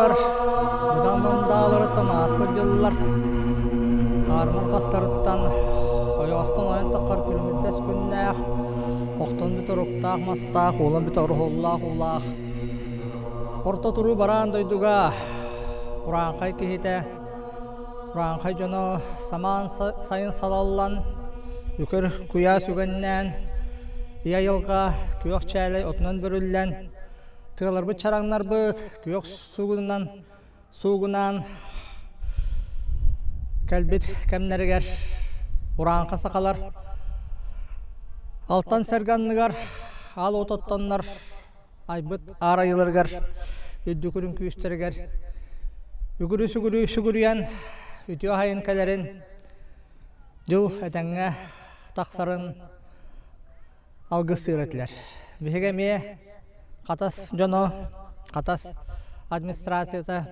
сыллар быдан мындааларыттан ааспыт дьыллар аармар хастарыттан ойоҕостон ойон таххар күлүмүрдэс күннээх охтон бүтэр уктаах мастаах уолан бүтэр оһоллоох уулаах орто туруу бараан дойдуга урааҥхай киһитэ урааҥхай дьоно самаан сайын салаллан үкэр куйаас үгэннээн ийэ айылҕа күөх чээлэй отунан бүрүллэн Тыаларбыт чараҥнарбыт күөх суугунан суугунаан кэлбит кэмнэригэр урааҥха сахалар алтан сэргэ анныгар аал уот оттоннор айбыт аар айыыларыгар үрдүк үрүҥ күүстэригэр үгүрү-сүгүрү сүгүрүйэн үтүө аһайын кэлэрин дьыл этэҥҥэ тахсарын алгыстыыр этилэр. Биһиги эмиэ Хатас дьоно, Хатас администрацията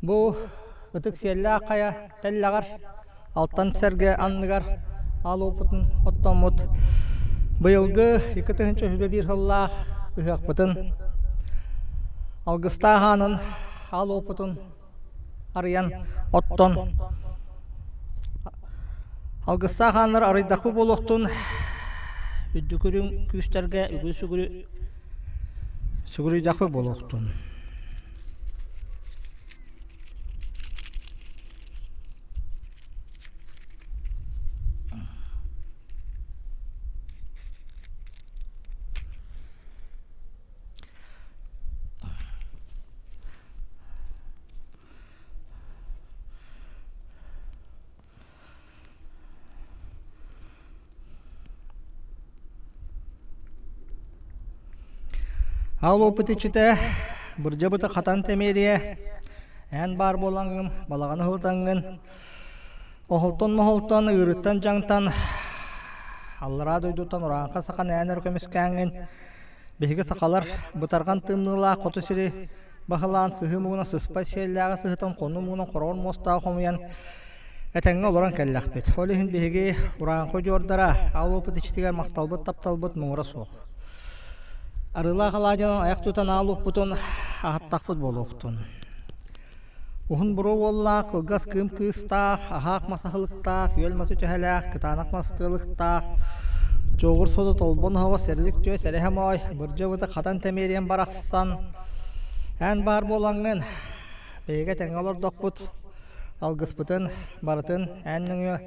бу ытык сиэллээх хайа тэллэҕэр Алтан сэргэ анныгар аал уоппутун оттоммут быйылгы 2021 сыллаах ыһыахпытын алгыстаах аанын аал уоппутун арыйан оттон алгыстаах ааннар арыйдахпы буолуохтун үрдүкүрүҥ күүстэргэ үгүс сүгүрү сүгүрүйдэхпи буолуохтун. Аал уоппут иччитэ бырдьабыты хатан тэмиэрийэ эн баар буолаҥҥын балаҕаны ыһылытаҥҥын оһолтон-моһолтон ыырыттан-дьаҥтан аллараа дойдуттан урааҥха сахан эн өр көмүскээҥҥин Биһиги сахалар бытарҕан тымныылаах хоту сири баһылаан сыһыы муҥунан сыспай сиэллээҕи сыһытан хонуу муҥунан хороҕор муостааҕы хомуйан этэҥҥэ олорон кэллэхпит. Ол иһин биһиги урааҥхы удьуордара аал уопут иччитигэр махталбыт тапталбыт муҥура суох. Арыылаах алаадьынан айах тутан аал уоппутун аһаттахпыт буолуохтун. Уһун буруо уоллаах, кылгас кыым кыыстаах, аһаах мас аһылыктаах, үөл мас үтэһэлээх, кытаанах мас тыалыктаах, чуоҕур сото толбон оһоҕос эрилик түөс эрэһэ моой, бырдьа хатан тэмиэриэн барахсан, эн баар буолаҥҥын, биһиги тэҥҥэ олордохпут, алгыспытын барытын эн нөҥүө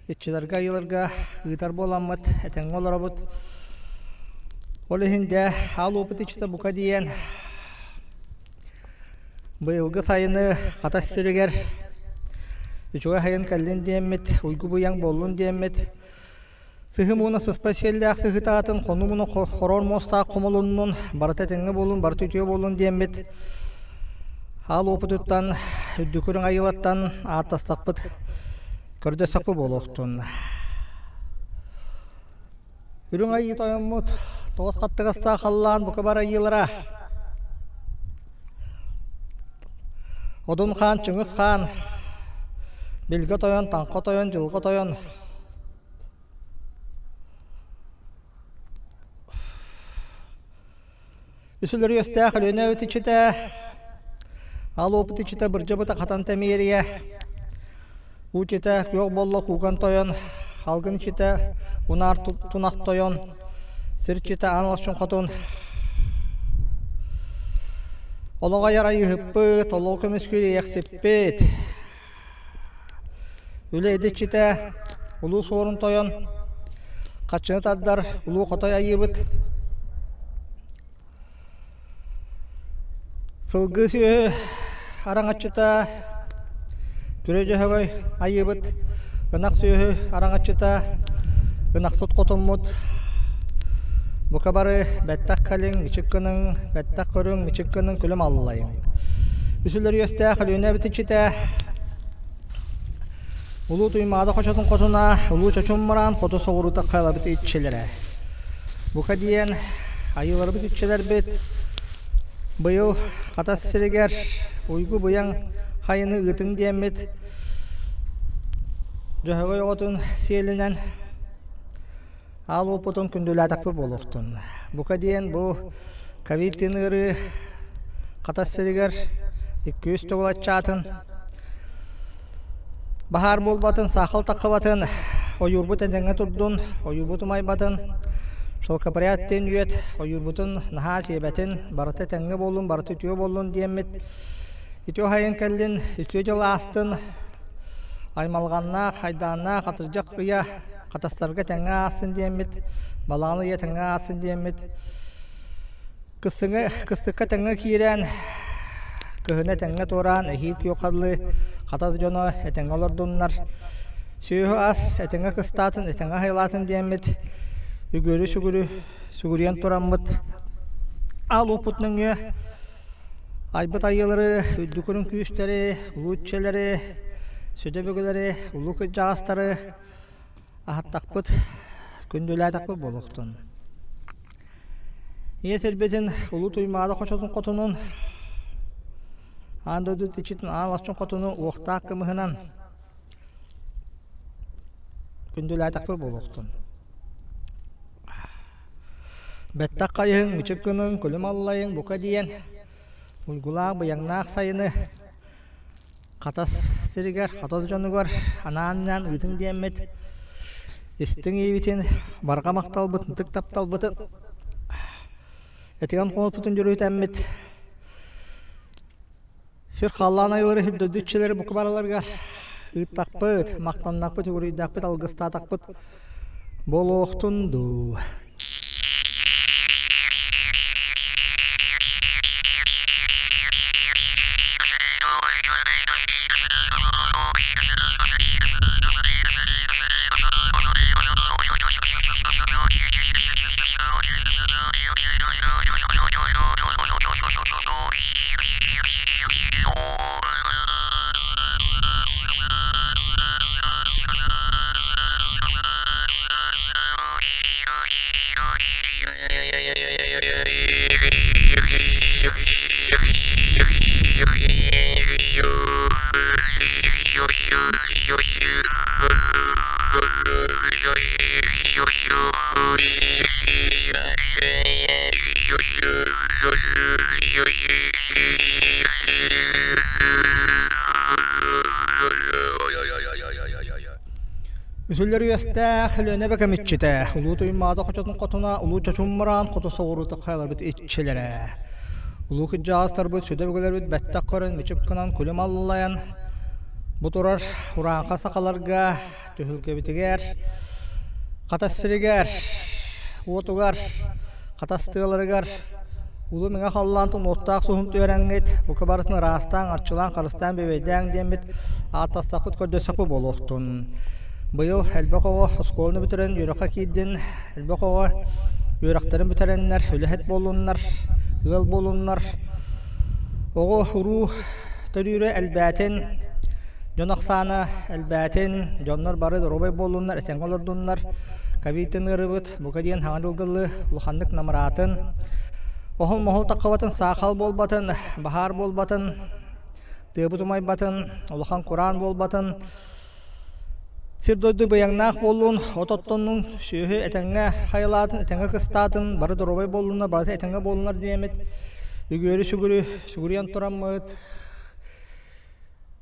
иччилэргэ айыыларга ыытар буоламмыт, этэҥҥэ олоробут. Ол иһин дьэ, аал уопут иччитэ бука диэн Быйылгы сайыны Хатас сиригэр үчүгэй сайын кэллин диэммит, уйгу-быйаҥ буоллун диэммит, сыһыы мууна сыспай сиэллээх сыһыытаатын, хонуу мууна хороон муостаах хомулуннун, барыта этэҥҥэ буоллун, барыта үтүө буоллун диэммит, аал уопутуттан, үрдүкү үрүҥ айыылартан ааттастахпыт, көрдөстөхпүт буолуохтун. Үрүҥ Айыы Тойоммут тоҕус хаттыгастаах халлаан бука бары айыылара Одун хаан, Чыҥыс хаан, Билгэ тойон, Таҥха тойон, Дьылҕа тойон Үс өлөрүөстээх Өлүөнэ эбит иччитэ, Аал уопут иччитэ Бырдьабыта Хатан Тэмиэрийэ, Уу иччитэ Күөх Боллох Куукан Тойон, Алгын иччитэ Унаар Тунах Тойон, Сир иччитэ Аан Алчын Хотун, Олоҕо айар айыыһыппыт, олоҕу көмүскүүр иэйэхсиппит, Үлэ иччитэ Улуу Суорун Тойон, хаччыны тардар Улуу Хотой Айыыбыт, Сылгы сүөһү араҥаччыта Күрэ Дьөһөгөй Айыыбыт, ынах сүөһү араҥаччыта Ынахсыт Хотуммут, бука бары бэттэх кэлиҥ, мичик гыныҥ, бэттэх көрүҥ, мичик гыныҥ, күлүм аллайыҥ. Үс өлөрүөстээх Өлүөнэ эбит иччитэ Улуу Туймаада хочотун хотуна, Улуу Чочум мыраан хоту соҕуруута хайаларбыт иччилэрэ. Бука диэн айыыларбыт иччилэрбит быйыл Хатас сиригэр уйгу-быйаҥ хайыны ыытыҥ диэммит Дьөһөгөй оҕотун сиэлинэн аал уоппутун күндүлээтэхпит буолуохтун. Бука диэн бу ковид ыарыы. Хатас сиригэр икки-үс төгүл аччаатын. Баһаар буолбатын, саахал таххыбатын, ойуурбут этэҥҥэ турдун, ойуурбут умайбатын, шелкопряд диэн үөт ойуурбутун наһаа сиэбэтин, барыта этэҥҥэ буоллун, барыта үтүө буоллун диэммит үтүө хайын кэллин, үтүө дьыл аастын, аймалҕаннаах, айдааннаах атырдьах ыйа хатастарга этэҥҥэ аастын диэммит, балаҕан ыйа этэҥҥэ аастын диэммит Кыстыҥы кыстыкка тэҥҥэ киирэн, кыһыны этэҥҥэ туораан, эһиил күөх харлыы Хатас дьоно этэҥҥэ олордуннар. Сүөһү-ас этэҥҥэ кыстаатын, этэҥҥэ аһыйлаатын диэммит үгүөрү-сүгүрү сүгүрүйэн тураммыт аал уоппут нөҥүө айбыт айыылары, үрдүк үрүҥ күүстэри, улуу иччилэри, сүдү өбүгэлэри, улуу кырдьаҕастары аһаттахпыт, күндүлээтэхпит буолуохтун. Ийэ сирбитин Улуу Туймаада хочотун хотунун, аан дойду иччитин Аан Алахчын хотуну уохтаах кымыһынан күндүлээтэхпит буолуохтун. Бэттэх хайыһыҥ, мичик гыныҥ, күлүм аллайыҥ, бука диэн уйгулаах быйаҥнаах сайыны Хатас сиригэр, Хатас дьонугар анаан-минээн ыытыҥ диэммит истиҥ иэйбитин, барҕа махталбытын, ытык тапталбытын этигэн хонуспутун дьүрүһүтэммит сир халлаан айылары үрдү иччилэри бука бараларыгар ыыттахпыт, махтаннахпыт, үгүрүйдэхпит, алгыстаатахпыт буолуохтун дуу. Үсүллэр үөстээх Өлүөнэ эбэ иччитэ, Улуу Туймаада хочотун хотуна, Улуу Чочуммараан хоту соҕуруута хайаларбыт иччилэрэ. Улуу кырдьаҕастарбыт, сүдү өбүгэлэрбит бэттэх көрөн, мүчүк гынан, күлүм аллайан, бу турар урааҥха сахаларга, түһүлгэбитигэр, Хатас сиригэр, уотугар, Хатас тыаларыгар Улуу Мэҥэ халлаантан уоттаах суһум түһэрэҥҥит, бука барытын ыраастааҥ, арчылааҥ, харыстааҥ, бүөбэйдээҥ диэммит ааттастахпыт көрдөстөхпүт буолуохтун. Быйыл элбэх оҕо оскуоланы бүтэрэн үөрэххэ киирдин, элбэх оҕо үөрэхтэрин бүтэрэннэр, үлэһит буоллуннар, ыал буоллуннар, оҕо уруу төрүүрэ элбээтин, дьон ахсаана элбээтин, дьоннор бары доруобай буоллуннар, этэҥҥэ олордуннар, ковидтан ыарыыбыт Бука диэн хаҥа дылгылыы улаханнык намыраатын, оһол-моһол таххыбатын, саахал буолбатын, баһаар буолбатын, тыабыт умайбатын, улахан кураан буолбатын, сир-дойду быйаҥнаах буоллун, от оттоннун, сүөһү этэҥҥэ хайалаатын, этэҥҥэ кыстаатын, бары доруобай буоллуннар, барыта этэҥҥэ буоллуннар диэммит үгүөрү-сүгүрү сүгүрүйэн тураммыт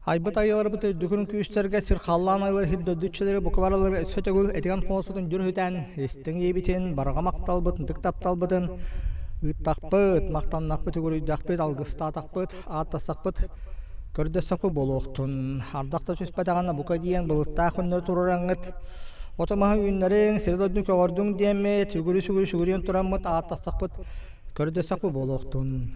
Айбыт айыыларбыт үрдүкүн күүстэргэ сир-халлаан айылар сир-дойду иччилэри бука барылары өссө төгүл этигэн хоноспутун дьүрүһүтэн, истиҥ ийэбитин, барҕа махталбытын, ытык тапталбытын ыыттахпыт, махтаннахпыт, үгүрүйдэхпит, алгыстаатахпыт, ааттастахпыт, көрдөстөхпүт буолуохтун. Ардах да түспэтэҕинэ бука диэн былыттаах күннэри туруораҥҥыт, оту-маһы үүннэриҥ, сири-дойдуну көҕөрдүҥ диэммит, үгүрү-сүгүрү сүгүрүйэн тураммыт, ааттастахпыт, Көрдөсөхпү буолуохтун.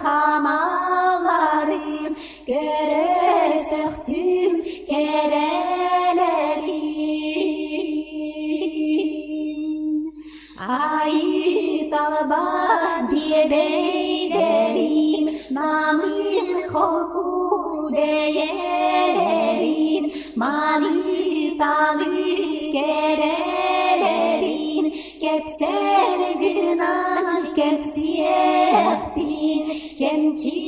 Хамаларым, көрө сөхтүм кэрэлэрин. Айыы талба биэбэйдэрим, намыын холку бэйэлэрин, маныы талыы кэрэлэрин, кэпсээн гынан кэпсиэхпин, кэмчи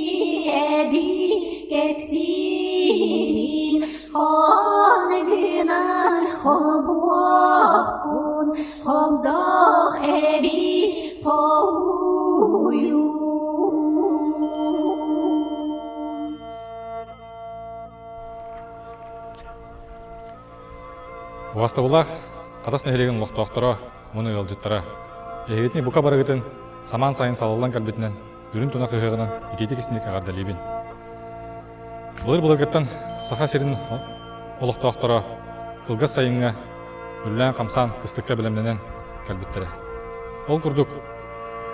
эбии кэпсиирин, хон гынан холбуохпун, хомдох эбии хоһуйун. Убастабыллаах Хатас нэһилиэгин олохтоохторо уонна ыалдьыттара, эһигитини бука барыгытын самаан сайын салаллан кэлбитинэн үрүн тунах ыһыаҕынан итиитик истиҥник эҕэрдэлиибин. Былыр-былыргыттан Саха сирин олохтоохторо кылгас сайыҥҥа үлэлээн-хамсаан кыстыкка бэлэмнэнэн кэлбиттэрэ. Ол курдук,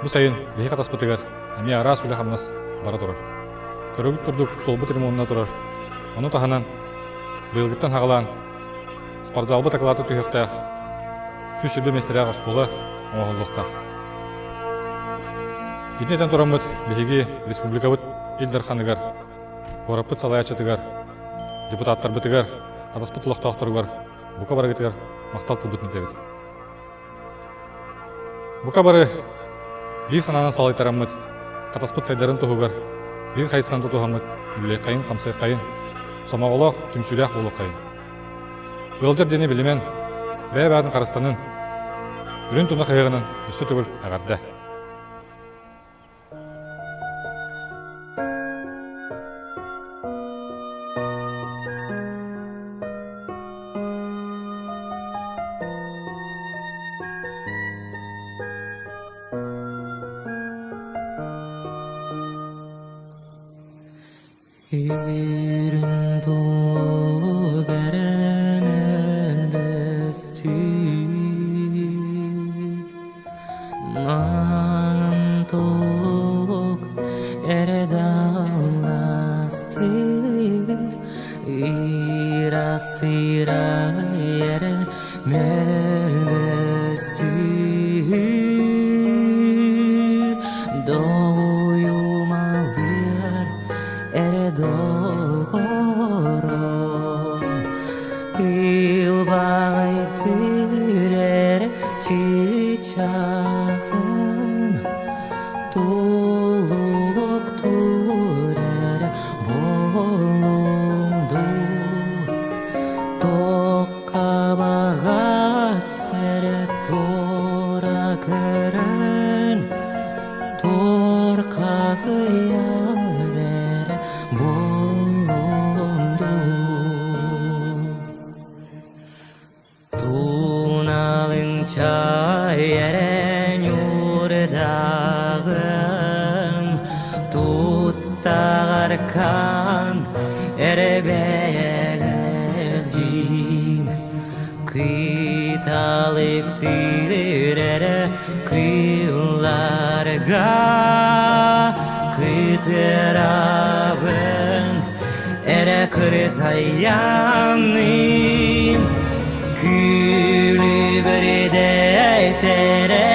бу сайын биһи хатаспытыгар эмиэ араас үлэ-хамнас бара турар. Көрөргүт курдук суолбут ремонна турар. Ону таһынан быйылгыттан саҕалаан спортзалбыт акылаата түһүөхтээх 120 миэстэлээх оскуола оҥоһуллуохтаах. Итини этэн тураммыт биһиги республикабыт Ил Дарханыгар, куораппыт салайааччытыгар, депутаттарбытыгар, хатаспыт олохтоохторугар бука барыгытыгар махтал тылбытын этэбит. Бука бары биир санаанан салайтараммыт, хатаспыт сайдарын туһугар биир хайысханы тутуһаммыт үлэлиэххэйин-хамсыаххайын, сомоҕолоох, түмсүүлээх буолуоххайын. Ыалдьар диэни билимэн, бэйэ-бэйэтин харыстанын, үрүн тунах ыһыаҕынан өссө төгүл эҕэрдэ! Үрүн туллук эрэнэн бөстүүр, Маҥан туллук эрэ далластыыр, Ырастыырай эрэ мөлбөстүүр. Доҕуйумалыыр эрэ доҕорум, Ылбаҕай түрэр чыычааҕым, Туллук турар буолуҥ дуу, Туохха эрэ туора көрөн, Туорхаһыйар эрэ буолуом дуу. Туналыҥ чай эрэ ньуурдааҕым, Туттаҕар хаан эрэ бэйэлэҕим, Кыталыктыыр эрэ кыылларга кытырабын эрэ кырытайаным, Күлүбүрдэй сэрэ.